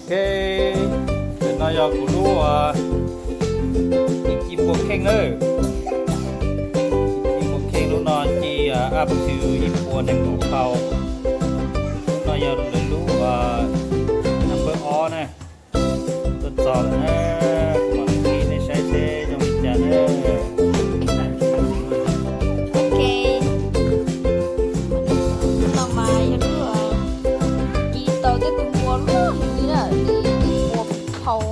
Ok, ntawm no yog kuv lub ib ci npua kheej na. Ib ci npua kheej lub no ci up to ib puas nees nkaum phau. Lub no yog lawv lub number ob na. Tuaj txog lawm na, kuv mam li qhib nej saib seb zoo li cas na. Ok, no mas yog lub ci tau tej tus npua loj heev li na, li ib puas phau,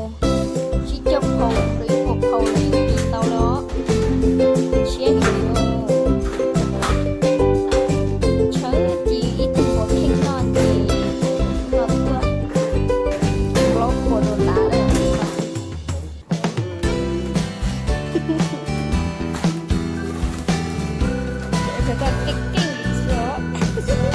tsib caug phau rau ib puas phau los yeej ci tau li os. Siab heev li. Tshawb ci ib tug npua kheej no ces no tuaj plaub puas dollar lawm. Keej keej li xwb os.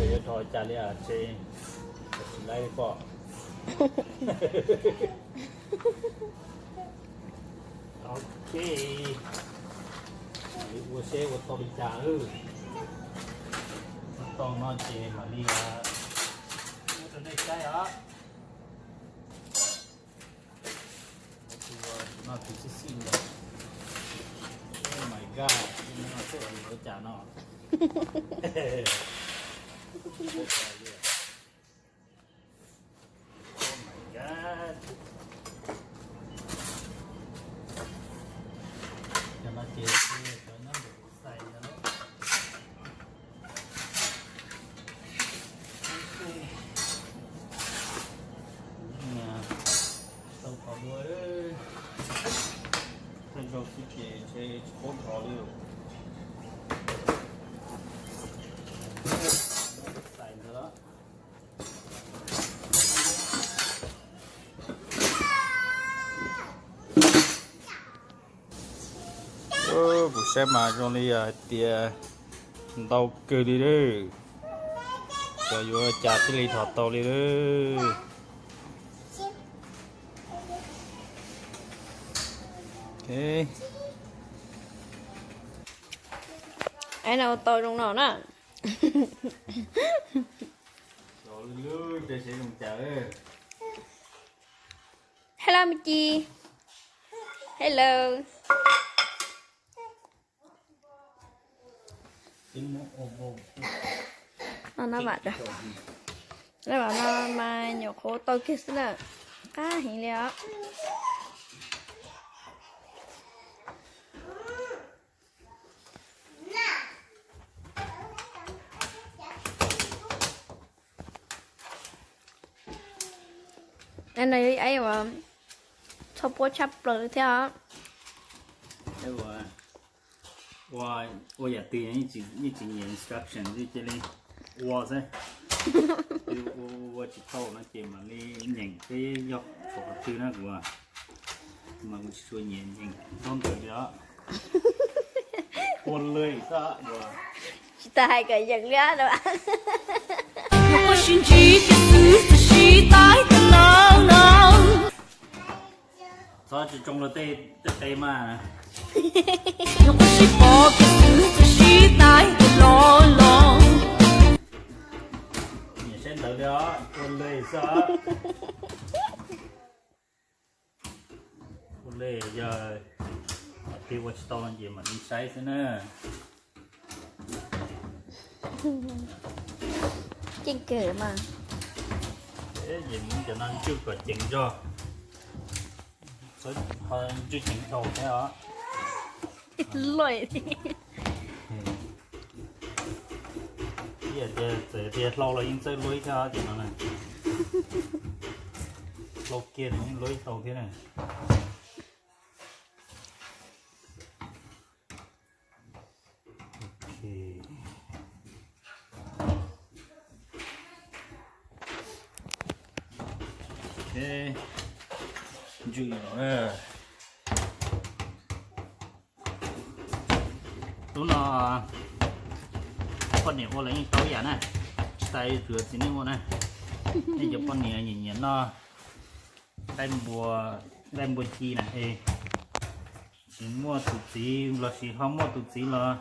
Yuav dhos cas li es tsis laib pom. Ok, mam li ua seb ua tau li cas. Ua tau no ces mam li muab rau nej saib os. Tus no tus xib xib ntawd. Oh my god, tus no xwb yuav ua cas no. Oh my god. Cov no ces cov nyob ntawm kuv xais ntawd. Tau qhov dua, thawj zaug xwb ces ntshe tsis paub dhos li. Xais ntawd los. Kuv saib mas zoo li hais tias ntau kawg li lawm. Xyov yuav cas thiaj li dhos tau li lawm. Es no ua tau zoo no na. Hello me ci. Hello. No, no, vam, no mas nyuam qhuav tau kiag xwb na. Qab heev li os. No yog ib aib uas txhob puab tshaj plaws thiab os. Ua, ua yam twg yeej tsis nyiam instruction, cia li ua xwb. Ua tsis tau no ces mam li nyeem seb yog qhov twg na kuv. Mas kuv tsis tshua nyiam nyeem ntaub ntawv li os. Ua lawm xwb. Tsis tas hais kom yeem li os. Quaj sib ntsib tiag xwb, txawm sib tais tag los los. Txhob tsis tsoo luag tej qe mas. Quaj sib pom tiag xwb, txawm sib tais tag los los. Nyiam saib ntawv li os, ua lawm xwb. Ua li yog qhov twg ua tsis tau ces mam li saib xwb na. Ceeb kawg mas. Ces muab cov no ntswj kom ceev zog, ho ntswj ceev dhau thiab os. Loj. Ib yam tias txawm tias hlau los yeej txawj luab thiab os, cov no na. Hlau kiag los yeej luab tau thiab na. Ntswj los. Lub no poj niam ua los yeej tau ib yam na, tsis tas yuav txiv neej ua na. Nej cov poj niam nyiam nyiam noj nqaij npua ci na es tsis muaj tus txiv los sis ho muaj tus txiv los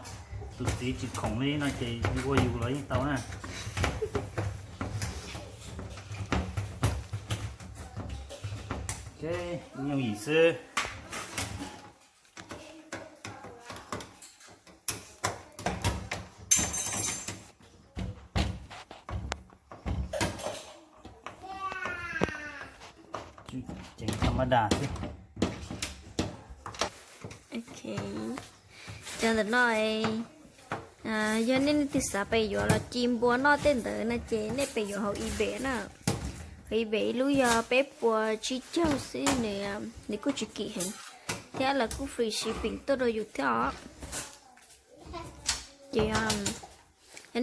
tus txiv tsis khoom li no ces ua yus los yeej tau na. Yooj yim xwb. Ceev tham ma das xwb. Cov ntawm no yog nej leej twg xav pem yuav los ci npua noj tej ntawd no ces nej pem yuav hauv eBay na. Hauv eBay ib lub yog peb puas tsib caug xwb, nws kuj tsis kim heev thiab los kuj free shipping tuaj rau yus thiab os. Ces yog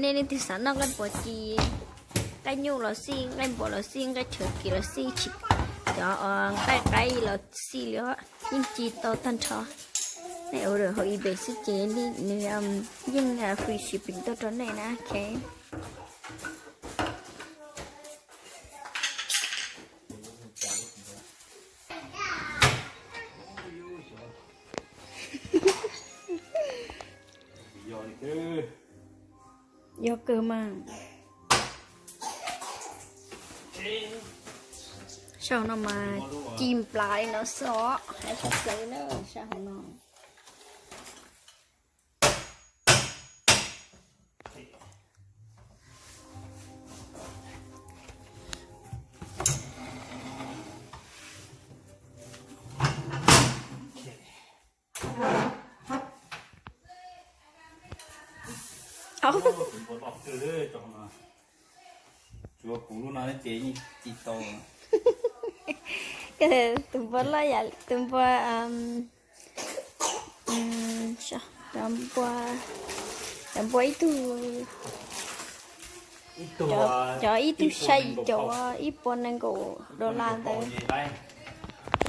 nej leej twg xav noj nqaij npua ci, nqaij nyuj los xij, nqaij npua los xij, nqaij chaw kis los xij, cov nqaij qaib los xij li os, yeej ci tau tag nrho. Nej order hauv eBay xwb ces nws yeej free shipping tuaj rau nej na. Yog kawg mas. Sab hauv no mas ci nplav li no xwb os, hais tsis txawv na sab hauv no. Tsuav kuv lub no ces yeej ci tau. Tus npua loj yam tus npua, cov npua ib tug, cov ib tug sai cov ib puas nees nkaum dollar ntawd,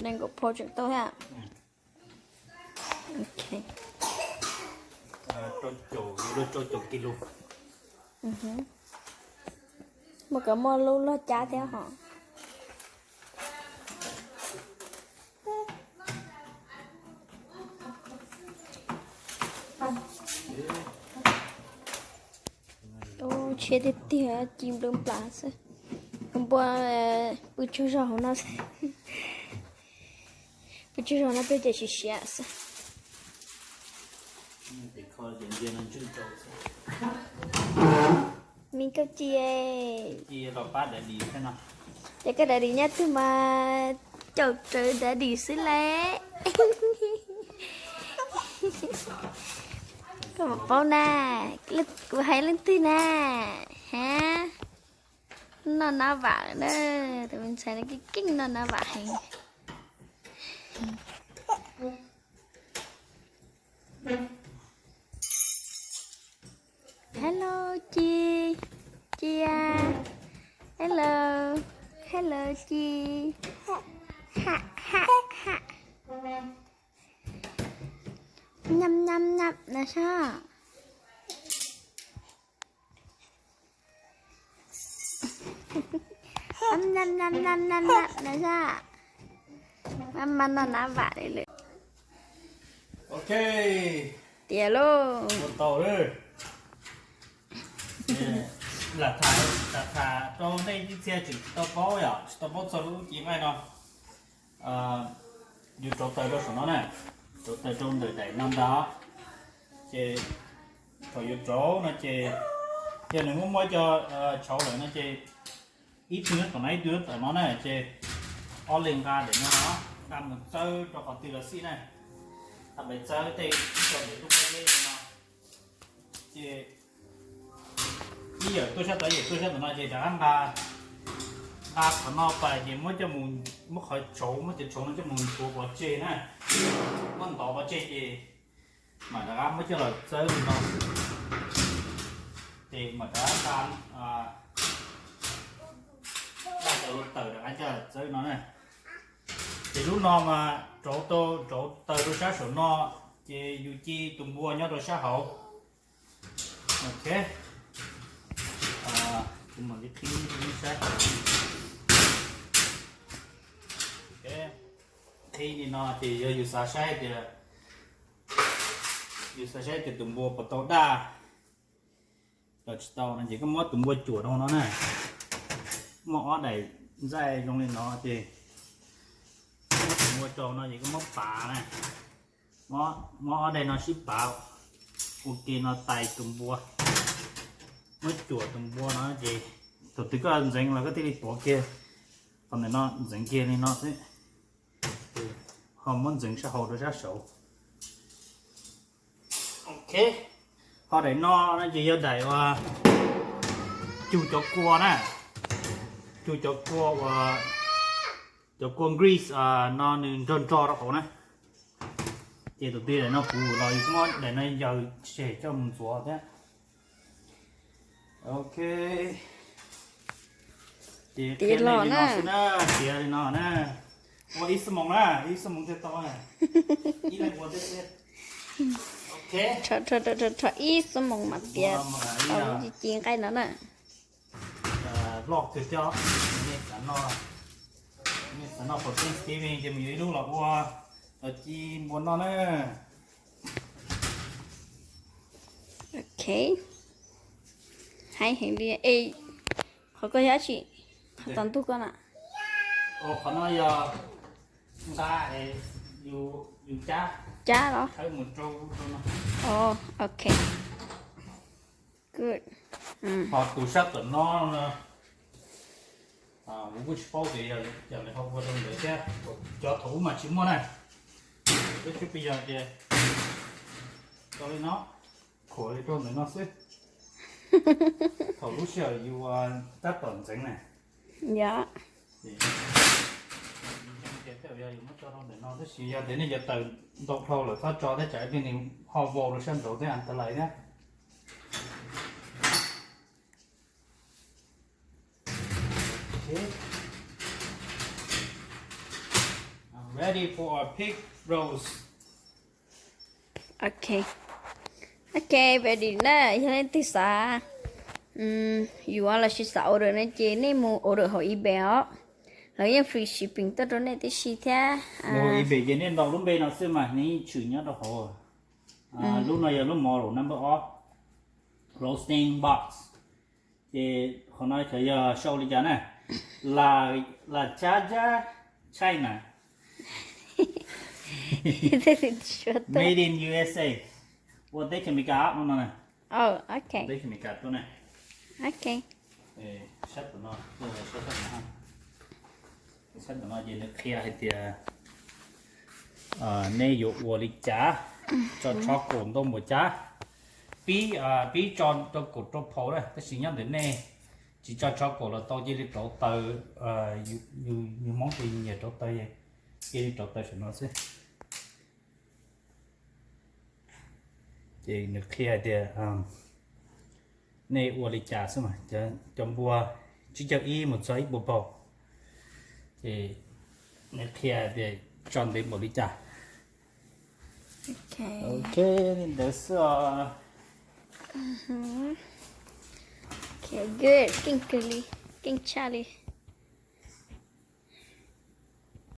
nees nkaum phau tseem tau thiab. Muaj cov muaj lub log cab thiab hos. Tshiab tiag tiag, ci nplua nplas xwb. Npua pw tsaug zog hauv no xwb. Pw tsaug zog no peb ces siav siav xwb. Me koj ci, ces koj daddy nyob twg mas caum rawv daddy xwb lauj. Koj puas paub na, kuv hais leej twg na, ha? Noj nab vam lawm na, tus me ntxhais no keej keej noj nab vam heev. Hello Ci, Ci a, hello, hello Ci. Ha ha ha. Nhâm nhâm nhâm nè sao. Nhâm nhâm nhâm nhâm nhâm nhâm nè sao. Mama no nab vam li lawm. Ok. Tiav lauj. Ua tau lawm. Lam tham, lam tham rau nej ib txhia tseem tsis tau paub yom, tsis tau paub txog lub ci nqaij no. Yus rauv taws rau saum no na, rauv taws rau ntawm daim no ntag. Ces thaum yuav rauv no ces yog nws muaj muaj cov tshauv lawm no ces ib tug nyob tom no ib tug nyob tom no na ces ob leeg nqa daim no, nqa mus txawb rau qhov twg los xij na. Nqa mus txawb tej ib co ntawm lub pob zeb no ces ib yawm tuaj sab tod, yawm tuaj sab tom no ces rov qab nqa, nqa qhov no pais ces muab coj mus, muab qhov tshauv, muab cov tshauv no coj mus nthuav pov tseg na, muab ntov pov tseg ces mam rov qab muab coj los txawb li no, ces mam rov qab nqa, nqa cov taws rov qab coj los txawb no na. Ces lub no mas rauv tau, rauv taws rau sab saum no, ces yus ci tus npua nyob rau sab hauv. Ok, kuv mam li qhib lub sab. Qhib li no ces yog yus xav saib tias, yus xav saib tias tus npua puas tau daj los tsis tau no ces koj muab tus npua cuam rau no na. Muaj ob daim ntxaij zoo li no ces muab tus npua rau no ces koj muab pav na. Muab ob daim no sib pav ua ke no tais tus npua. Muab cuam tus npua no ces thaum twg koj ntxeev los koj thiaj li tuav kiag qhov ntawm no ntxeev kiag li no xwb, ho muab ntxeev sab hauv rau sab saud. Ok, ho daim no no ces yog daim uas cug cov kua na, cug cov kua uas, cov kua grease no nws nrog nrog rau hauv na. Ces tus twg daim no puv los yus muab daim no yaws tseg coj mus ntxuav thiab. Ok, ces tiav li no xwb na, tiav li no na. Ua ib xuab moos na, ib xuab moos thiaj tau. Ib leeg ua tib si. Ok, rho ib xuab moos mas tiav tau lub ci nqaij no na. Vlog kawg thiab, nej xav noj, nej xav noj for Thanksgiving ces mus yuav ib lub los ua, los ci npua noj na. Ok, haib heev li. Es qhov koj yog dab tsi? Qhov tod ntug koj na. Qhov no yog nqa, yus cab, cab los thawb mus rau no. Ok, good. Ho tus sab tom no, kuv kuj tsis paub tias yog lawv ho ua rau ntawd thiab, cov thaum ub mas tsis muaj na. Peb tsuas pib yog tias rau li no, khuam li rau ntawm no xwb. Thaum lub sij hawm yus tab tom ntxeev na. Yog, yus ntxeev tias tej zaum yog yus muab tso rau ntawm no tab sis yog tias nej cov taws ntau dhau lawm txhob tso thiab tsam ib pliag nws ho vau rau sab nraud thiab an ta lais thiab. Ready for our pig roast. Ok, ok, ready na. Yog leej twg xav yuav los sis xav order no ces nej mus order hauv eBay os. Lawv yeej free shipping tuaj rau nej tib si thiab. Mus eBay ces nej ntaus lub npe no xwb mas nws yeej tshwm nyob rau hauv. Lub no yog lub model number ob, roasting box. Ces qhov no xyov yog sau li cas na, La, La Chaja China, Made in U S A, ua teb chaws Amelikas no na. Teb chaws Amelikas tuaj na. Sab tom no, sab tom no, sab tom no ces nws qhia hais tias nej yuav ua li cas, tso tsho kaum ntau npaum cas, pib, pib tso rau kaum rau phaum na, tab sis nyob ntawm nej, tsis tso tshoob kaum los tau, cia li rauv taws. Yus Hmoob ces nyiam rauv taws, cia li rauv taws saum no xwb. Ces nws qhia tias nej ua li cas xwb mas, cov npua tsib caug ib mus txog ib puas paug, ces nws qhia tias tso ntev npaum li cas. Ok, li ntawd xwb os. Good, keej kawg li, keej tshaj li.